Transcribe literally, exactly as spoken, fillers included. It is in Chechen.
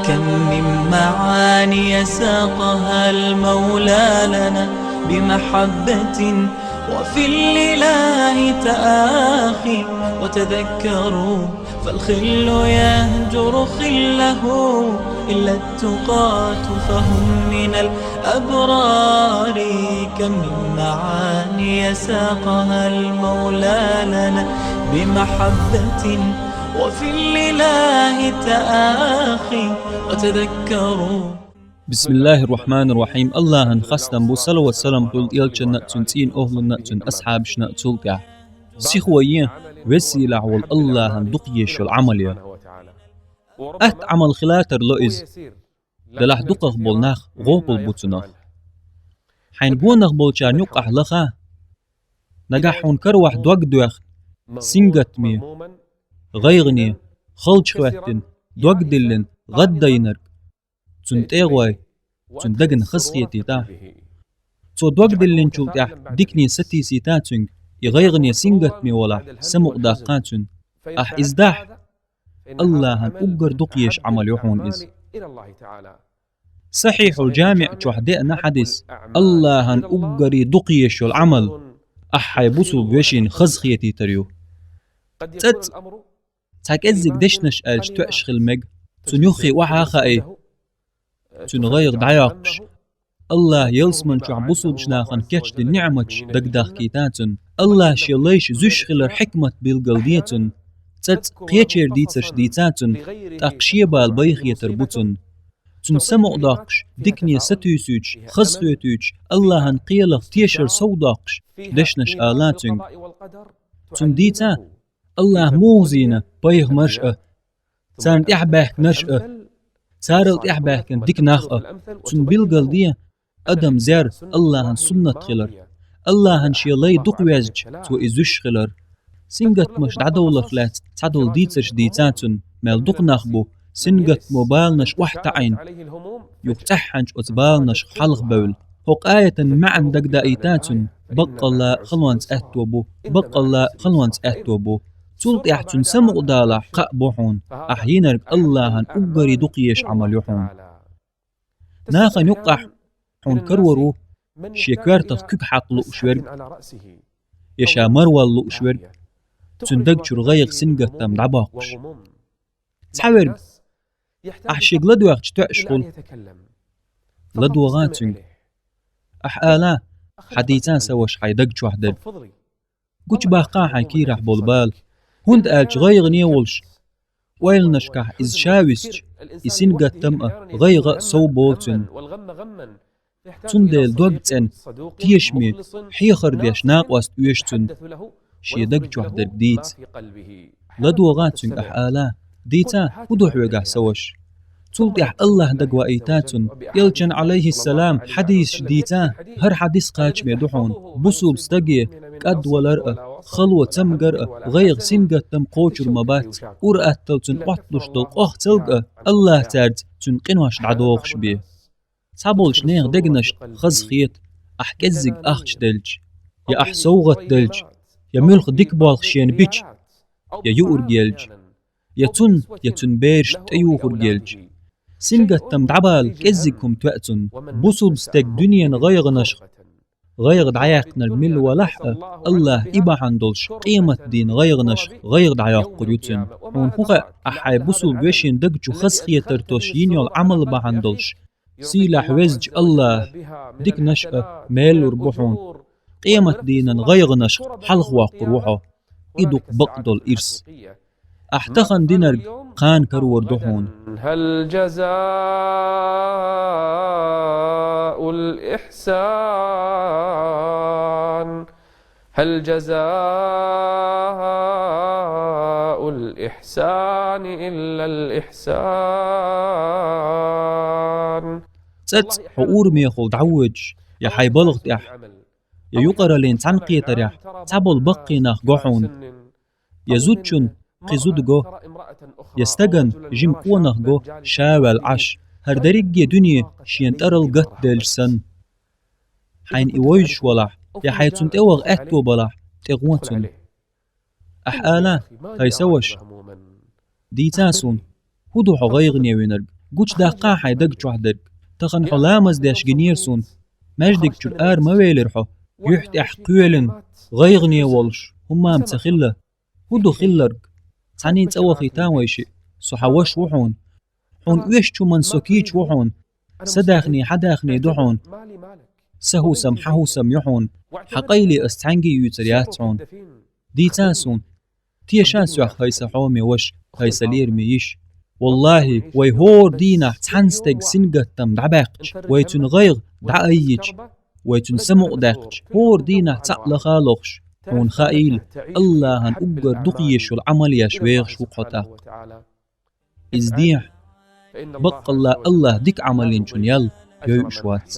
كم من معاني ساقها المولى لنا بمحبة، وفي الإله تآخي. وتذكروا فالخل يهجر خله إلا التقاة فهم من الأبرار. كم من معاني ساقها المولى لنا بمحبة، وفي الإله تآخي. وتذكروا. بسم الله الرحمن الرحيم. Аллахӏан хастам бу, салават-салам хул элчанна, цун цӏийна охӏлунна, цун асхьабашна, цул тӏехь. Сихо е, веза-сийлахь волу Аллахӏан дукха езаш йолу Ӏамал е. Атта Ӏамал хилатар ло иза. Делахь дукхах болу нах гӏопал бу цунах. Хьайн гонах болчарна юккъахь лаха, нагахь хьуна каравахь дог доьхна, сингаттаме, гӏайгӏане, халчахӀоьттина, дог диллина, гӏаддайнарг, цунна тӏе а гӏой, цуьнан дагна хазахетийта. Цо дог диллинчул тӏаьхьа дикане сатийсийта цуьнга, и гӏайгӏане, сингаттаме валахь, самукъадаккха цуьнан. Ахь иза дахь, Аллахӏан уггар дукха езаш Ӏамал ю хьуна иза. Сахьихьул-ЖамиӀ чохь деана хьадис: Аллахӏан уггаре дукха езаш йолу Ӏамал ахь хьайн бусулба вешина хазахетийтар ю. ЦӀацӀ цхьа кӀеззиг дешнаш аьлча тоьаш хила мега, цунна юххе охьа а хаий, цуьнан гӀайгӀа дӀайоккхуш, Аллахӏа ялсаман чохь бусулбачу нахана кечдина ниӀматаш дагадахкийта цунна. Аллахӏа шен лайш зуьйш хилар хьикмат билгал де цунна. ЦӀацӀ кхечеран дийцарш дийца цунна, тӀаккха шен бала байхетар бу цунна. Цунна самукъадоккхуш, дикане сатуьйсуьйтуш, хазахетуьйтуш, Аллахӏан кхелах тешар совдоккхуш, дешнаш ала цуьнга. Цунна дийца, Аллахӏа муха зийна пайхамарш а, царна тӀаьхьабаьхкинарш а, царал тӀаьхьабаьхкина дика нах а. Цунна билгал де, адам зер Аллахӏан суннат хилар, Аллахӏан шен лай дукха везча, цо иза зуьйш хилар. Сингаттамаш дӀадовларх лаьцна цхьадолу дийцарш дийца цунна, мел дукха нах бу, сингаттамо баланаш охьатаӀийна, юха цӀеххьанчу оцу баланашха хьалха бевлла. ХӀокху аятан маьӀна дагадаийта цунна: баккъалла халонца аьтто бу, баккъалла халонца аьтто бу. Цул тӀаьхьа цунна самукъадалахь кхаъ бу хьуна, ахь йинарг Аллахӏан уггаре дукха езаш Ӏамал ю хьуна. Нахана юккъахь хьуна карор ву шен коьртах куьг хьакха лууш верг, я ша марвала лууш верг, цуьнан даг чуьра гӀайгӀа, сингаттам дӀабоккхуш. Цхьаверг, ахь шега ладоьгӀча тоьаш хуьлу. ЛадогӀа цуьнга. Ахь ала: хьан дийца, сан ваша, хьайн даг чохь дерг. Гучубаккха хьайн кийрахь болу бала. ХӀунда аьлча гӀайгӀане волуш, ойланашкахь иза ша висча, и сингаттам а, гӀайгӀа а сов болу цуьнан. Цундела дог цӀена, тешаме, хьехар деш накъост оьшу цунна, шен даг чохь дерг дийца. ЛадогӀа цуьнга, ахь ала: дийца, хӀун ду хьоьгахь, сан ваша? Цул тӀаьхьа Аллахӏ дагаваийта цунна. Элчан, Ӏалайхиссалам, хьадисаш дийца, хӀара хьадис кхачаме ду хьуна: бусулба стаге кӀадвалар а, хало цамгар а, гӀайгӀа, сингаттам кхочур ма бац, ур-атталла цунна Ӏотталуш долу къохцалг а, Аллахӏа цаьрца цуьнан къинош дӀадохуш бен. Цхьаболчу нехан дегнашна хазахета, ахь кӀеззиг ахча делча, я ахь совгӀат делча, я муьлхха дика болх шена бича, я юург елча, я цунна, я цуьнан берашна тӀеюхург елча. Сингаттам дӀабала кӀеззиг хӀума тоьа цунна. Бусулба стеган дуьненан гӀайгӀанашха, гӀайгӀа дӀаяьккхинарг милла валахь а, Аллахӏа и бахьана долуш къематдийнан гӀайгӀанашха гӀайгӀа дӀайоккхур ю цуьнан. Хьуна хӀун хаьа, ахь хьайн бусулба вешин даг чу хазахетар тосуш йина йолу Ӏамал бахьана долуш? Сийлахь везачу Аллахӏа диканаш а мел лур бу хьуна. Къематдийнан гӀайгӀанашха хьалхавоккхур ву хьо. И дукха бакъдолу ирс. Ахь тахана динарг кхана карор ду хьуна. هل جزاء الإحسان هل جزاء الإحسان إلا الإحسان. ЦӀацӀ хьо урамехула дӀавоьдуш, я хьайн балха тӀехь, я юкъараллин цхьаьнакхетарехь цхьаболу баккхий нах го хьуна, я зудчунна кхин зуда го, я стагана жима къонах го ша ваьлла Ӏаш, хӀара дерриге дуьне шена тӀарал гатделча санна. Хьайна и вевзаш валахь, я хьайн цунна тӀеваха аьтто балахь, тӀегӀо цунна. Ахь ала: хӀай сан ваша, дийца суна, хӀун ду хьо гӀайгӀане винарг? Гучадаккха хьайн даг чохь дерг. Тахана хьо ламаз деш гинера суна. Маьждиг чуьра ара ма велира хьо. Юьхь тӀехь кхоьлина, гӀайгӀане волуш, хӀумма-м ца хилла. ХӀун ду хилларг? Цхьаьний цӀа вахийтан вай шиъ. Со хьан ваша ву хьуна. Хьуна оьшучу хӀуманна со кийча ву хьуна. Сан даьхни хьан даьхни ду хьуна. Сан хӀусам хьан хӀусам ю хьуна. Хьан къайле ас цхьаьнгге юьйцур яц хьуна. Дийца суна. Теша соьх, хӀай сан хьоме ваша, хӀай сан лераме йиша. ВаллахӀи, вай хӀора дийнахь цхьана стеган сингаттам дӀабаьккхича, вай цуьнан гӀайгӀа дӀаайича, вай цуьнан самукъадаьккхича, хӀора дийнахь цхьаъ лаха а лохуш, хьуна хаийла, АллахӀан уггар дукха езаш йолу Ӏамал еш вехаш ву-кх хьо тӀаккха. Иза дехьа, баккъалла АллахӀа дика Ӏамал йинчун ял йойуш вац.